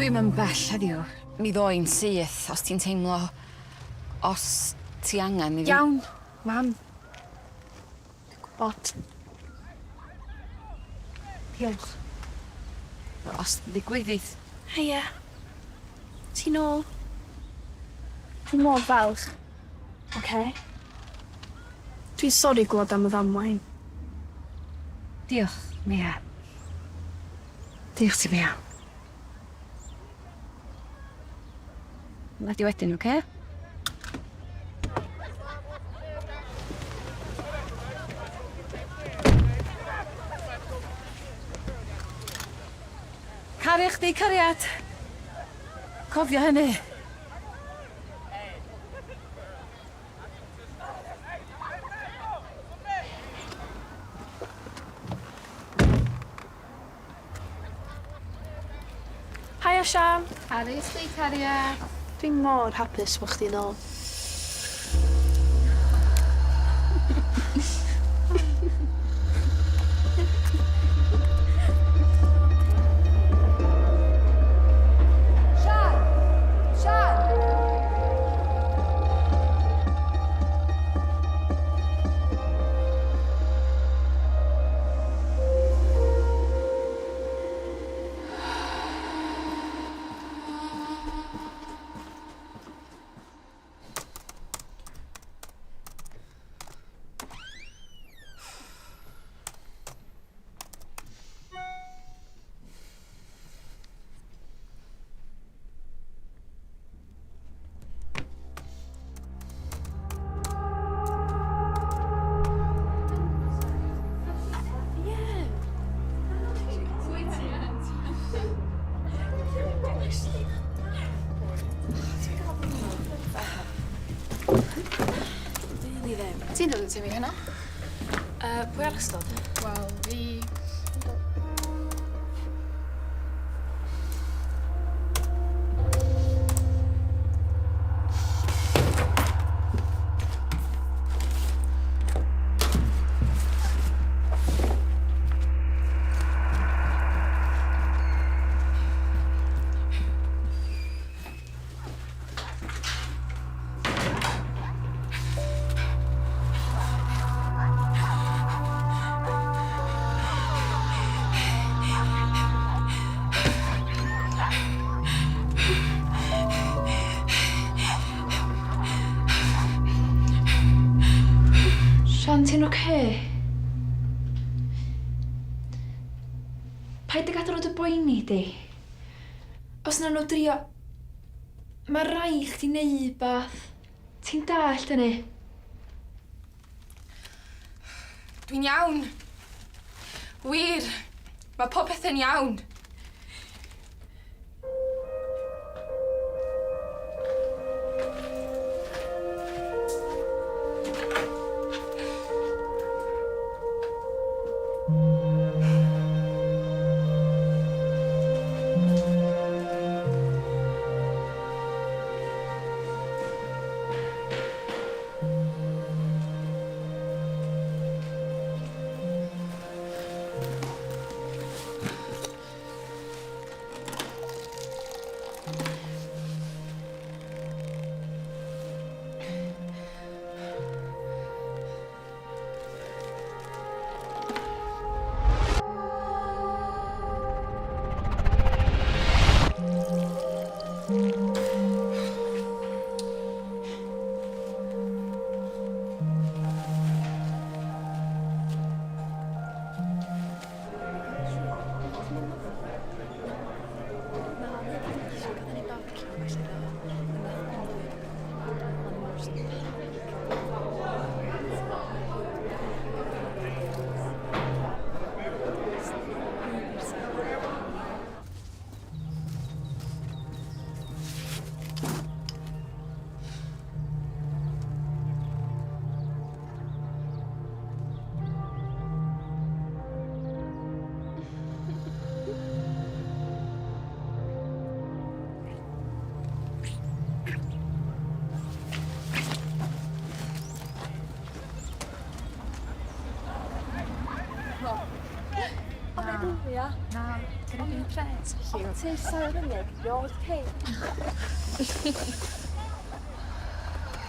Dwi'm yn bell heddiw. Mi ddo i'n syth os ti'n teimlo... os ti angen i fi... Iawn, mam. Dwi'n gwybod. Diolch. Os ddigwyddith... Haia. Ti nôl. Dwi mor falch. Oce? Dwi'n sori glwad am y ddamwain. Diolch, Mia. Diolch ti, Mia. Wna di wedyn, oce? Caru chdi, cariad. Cofio hynny. Haia Siân! Caru chdi cariad. Dwi mor hapus bo' chdi nôl. Siân! Siân! Ti'n dod i tŷ fi heno? Pwy arall sy'n dod? Wel, fi... Sian, ti'n oce? Paid â gadael nhw dy boeni di. Os na nhw drio... Mae rai chdi neu wbath. Ti'n dallt hynny? Dwi'n iawn. Wir. Mae popeth yn iawn.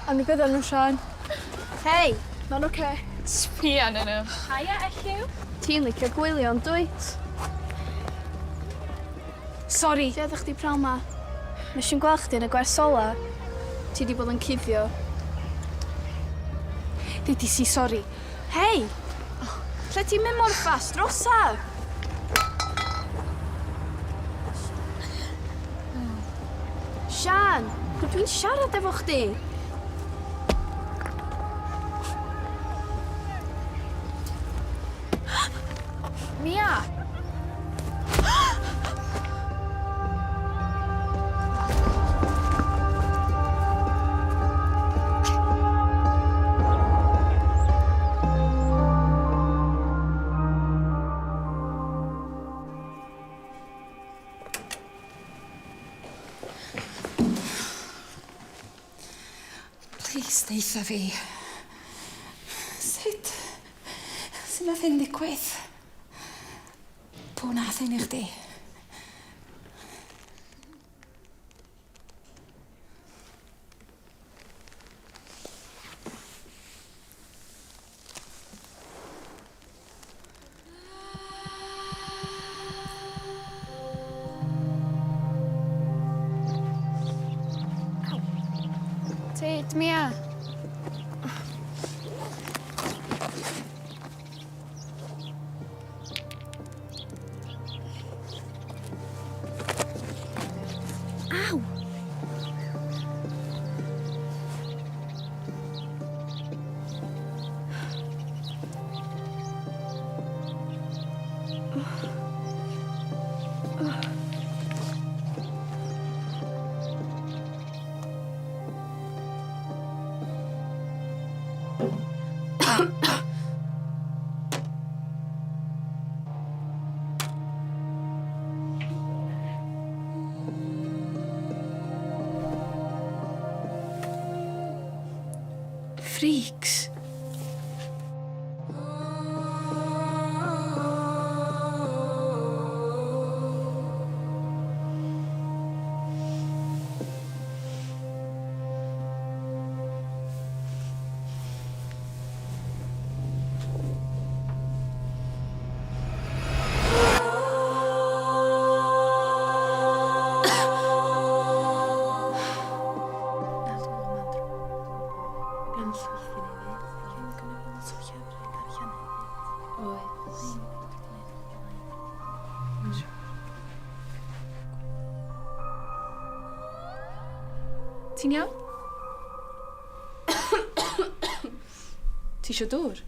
Anwybydda nhw, Sian. Hei! Ma'n oce. Sbia arnyn nhw. Haia, Elliw. Ti'n licio gwylio, yn dwyt? Sori. Lle oeddach chdi pnawn 'ma? Nes i'm gweld chdi yn y gwers ola. Ti 'di bod yn cuddio. Ddeudis i sori. Hei! Lle ti'n mynd mor fast? Rosa! Sian, dwi'n siarad efo chdi. Mia! Plîs deutha fi. Sut? Sut nath hyn ddigwydd? Pw nath hyn i chdi? Tyd, Mia. Aw! Freaks. Ti'n iawn? Ti isio dŵr?